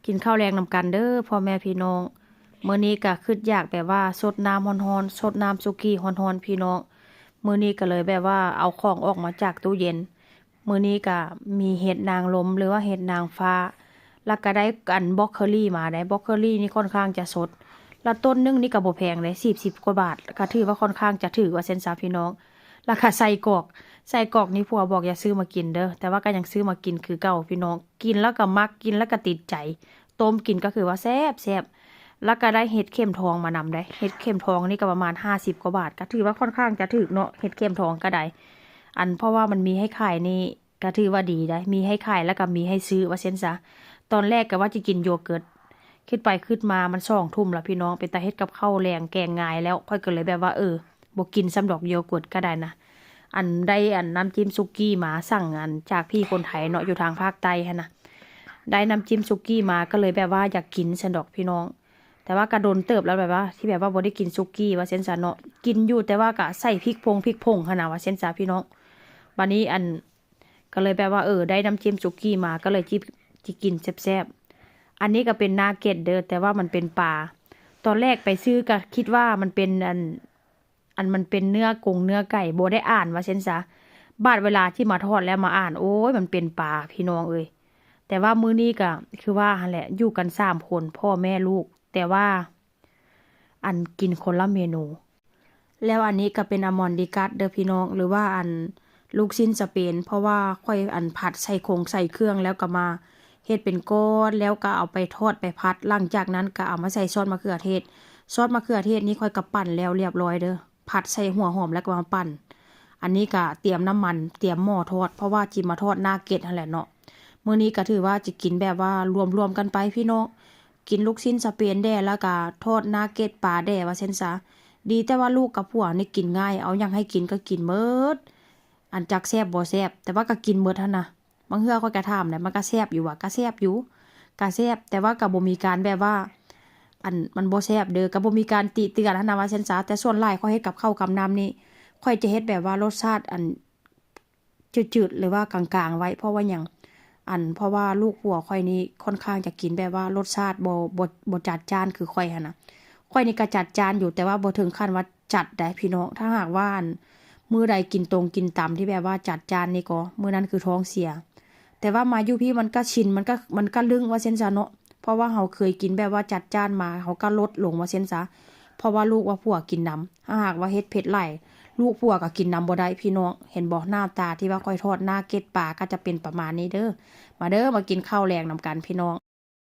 ກິນເຂົ້າແລງນຳກັນເດີພໍ່ແມ່ພີ່ນ້ອງ. ມື້ນີ້ກະຄຶດຢາກແບບວ່າຊົດນ້ຳຮ້ອນໆ ຊົດນ້ຳສຸກີ້ຮ້ອນໆ ພີ່ນ້ອງ. ມື້ນີ້ກະເລີຍແບບວ່າເອົາຂອງອອກມາຈາກຕູ້ເຢັນ. ມື້ນີ້ກະມີເຫັດນາງລົມ ຫຼືວ່າເຫັດນາງຟ້າ ແລ້ວກະໄດ້ອັນບຣອກໂຄລີມາໄດ໋. ບຣອກໂຄລີນີ້ຂ້ອນຂ້າງຈະສົດ ລະຕົ້ນໜຶ່ງນີ້ກະບໍ່ແພງເດ ສີ່ສິບກວ່າບາດ ກະຖືວ່າຂ້ອນຂ້າງຈະຖືກວ່າຊັ້ນຊະພີ່ນ້ອງ. ລະກະໄສ້ກອກ ໄສ້ກອກນີ້ຜົວບອກຢ່າຊື້ມາກິນເດີ ແຕ່ວ່າກະຍັງຊື້ມາກິນຄືເກົ່າພີ່ນ້ອງ. ກິນແລ້ວກະມັກ ກິນແລ້ວກະຕິດໃຈ ຕົ້ມກິນກະຄືວ່າແຊບໆ. ລະກະໄດ້ເຫັດເຂັມທອງມານຳໄດ໋. ເຫັດເຂັມທອງນີ້ກະປະມານຫ້າສິບກວ່າບາດ ກະຖືວ່າຂ້ອນຂ້າງຈະຖືກເນາະ ເຫັດເຂັມທອງກະໄດ້. ອັນ ເພາະວ່າມັນມີໃຫ້ຂາຍນີ້ ກະຖືວ່າດີໄດ໋ ມີໃຫ້ຂາຍແລ້ວກະມີໃຫ້ຊື້ວ່າຊັ້ນຊະ. ຕອນແລກກະວ່າຈະກິນໂຢເກີດ ຄຶດໄປຄຶດມາມັນສອງທຸ່ມລະພີ່ນ້ອງ ເປັນຕາເຮັດກັບເຂົ້າແລງແກງງ່າຍແລ້ວ ຂ້ອຍກະເລີຍແບບວ່າ ເອີ ບໍ່ກິນຊ້ຳດອກໂຢເກີດກະໄດ້ນະ. ອັນ ໄດ້ອັນນ້ຳຈິ້ມສຸກີ້ມາ ສັ່ງອັນຈາກພີ່ຄົນໄທເນາະ ຢູ່ທາງພາກໃຕ້ຫັ້ນນະ ໄດ້ນ້ຳຈິ້ມສຸກີ້ມາ ກະເລີຍແບບວ່າຢາກກິນຊັ້ນດອກພີ່ນ້ອງ. ແຕ່ວ່າກະດົນເຕີບແລ້ວແບບວ່າ ທີ່ແບບວ່າບໍ່ໄດ້ກິນສຸກີ້ວ່າຊັ້ນຊະເນາະ ກິນຢູ່ ແຕ່ວ່າກະໃສ່ພິກພົງພິກຜົງຫັ້ນນະວ່າຊັ້ນຊະພີ່ນ້ອງ. ບາດນີ້ອັນ ກະເລີຍແບບວ່າ ເອີ ໄດ້ນ້ຳຈິ້ມສຸກີ້ມາ ກະເລີຍຈິ ຈິກິນແຊບໆ. ອັນນີ້ກະເປັນນາເກັດເດີ ແຕ່ວ່າມັນເປັນປາ. ຕອນແລກໄປຊື້ກະຄິດວ່າມັນເປັນອັນ ອັນມັນເປັນເນື້ອກົງເນື້ອໄກ່ ບໍ່ໄດ້ອ່ານວ່າຊັ້ນຊະ. ບາດເວລາທີ່ມາທອດແລ້ວມາອ່ານ ໂອ້ຍ ມັນເປັນປາພີ່ນ້ອງເອີຍ. ແຕ່ວ່າມື້ນີ້ກະຄືວ່າຫັ້ນແຫຼະ ຢູ່ກັນສາມຄົນ ພໍ່ແມ່ລູກ ແຕ່ວ່າ ອັນ ກິນຄົນລະເມນູ. ແລ້ວອັນນີ້ກະເປັນອາມອນດີກັດເດີພີ່ນ້ອງ ຫຼືວ່າອັນລູກຊີ້ນສະເປນ ເພາະວ່າຂ້ອຍອັນຜັດໃສ່ຄົງໃສ່ເຄື່ອງ ແລ້ວກະມາເຮັດເປັນກ້ອນ ແລ້ວກະເອົາໄປທອດໄປຜັດ. ຫຼັງຈາກນັ້ນກະເອົາມາໃສ່ຊອດມະເຂືອເທດ. ຊອດມະເຂືອເທດນີ້ຂ້ອຍກະປັ່ນແລ້ວລຽບລ້ອຍເດີ ຜັດໃສ່ຫົວຫອມແລ້ວກະມາປັ່ນ. ອັນນີ້ກະຕຽມນ້ຳມັນ ຕຽມໝໍ້ທອດ ເພາະວ່າຈິມາທອດນາເກັດຫັ້ນແຫຼະເນາະ. ມື້ນີ້ກະຖືວ່າຈະກິນແບບວ່າລວມໆກັນໄປພີ່ນ້ອງ. ກິນລູກຊີ້ນສະເປນແດ່ ແລ້ວກະທອດນາເກັດປາແດ່ວ່າຊັ້ນຊະ. ດີແຕ່ວ່າລູກກັບຜົວນີ້ກິນງ່າຍ ເອົາຫຍັງໃຫ້ກິນກະກິນໝົດ. ອັນຈັກແຊບບໍ່ແຊບ ແຕ່ວ່າກະກິນໝົດຫັ້ນນະ. ບາງເທື່ອຂ້ອຍກະຖາມໄດ໋ ມັນກະແຊບຢູ່ຫວາ? ກະແຊບຢູ່ ກະແຊບ ແຕ່ວ່າກະບໍ່ມີການແບບວ່າ ອັນ ມັນບໍ່ແຊບເດີ ກະບໍ່ມີການຕິເຕືອນຫັ້ນນະວ່າຊັ້ນຊະ. ແຕ່ສ່ວນຫຼາຍຂ້ອຍເຮັດກັບເຂົ້າກັບນ້ຳນີ້ ຂ້ອຍຈະເຮັດແບບວ່າລົດຊາດອັນ ຈືດໆ ຫຼືວ່າກາງໆໄວ້ ເພາະວ່າຫຍັງ ອັນ ເພາະວ່າລູກຜົວຂ້ອຍນີ້ຂ້ອນຂ້າງຈະກິນແບບວ່າລົດຊາດບໍ່ ບໍ່ ບໍ່ຈັດຈ້ານຄືຂ້ອຍຫັ້ນນະ. ຂ້ອຍນີ້ກະຈັດຈ້ານຢູ່ ແຕ່ວ່າບໍ່ເຖິງຂັ້ນວ່າຈັດໃດ໋ພີ່ນ້ອງ. ຖ້າຫາກວ່າ ອັນ ມື້ໃດກິນຕົງກິນຕຳທີ່ແບບວ່າຈັດຈ້ານນີ້ກໍ ມື້ນັ້ນຄືທ້ອງເສຍ. ແຕ່ວ່າມາຢູ່ພີ້ມັນກະຊິນ ມັນກະ ມັນກະລຶ້ງວ່າຊັ້ນຊະເນາະ ເພາະວ່າເຮົາເຄີຍກິນແບບວ່າຈັດຈ້ານມາ ເຮົາກະລົດລົງວ່າຊັ້ນຊະ ເພາະວ່າລູກວ່າຜົວກິນນຳ. ຖ້າຫາກວ່າເຮັດເຜັດຫຼາຍ ລູກຜົວກະກິນນຳບໍ່ໄດ້ພີ່ນ້ອງ. ເຫັນບໍ່ ໜ້າຕາທີ່ວ່າຂ້ອຍທອດໜ້າເກັດປາກະຈະເປັນປະມານນີ້ເດີ. ມາເດີ ມາກິນເຂົ້າແລງນຳກັນພີ່ນ້ອງ.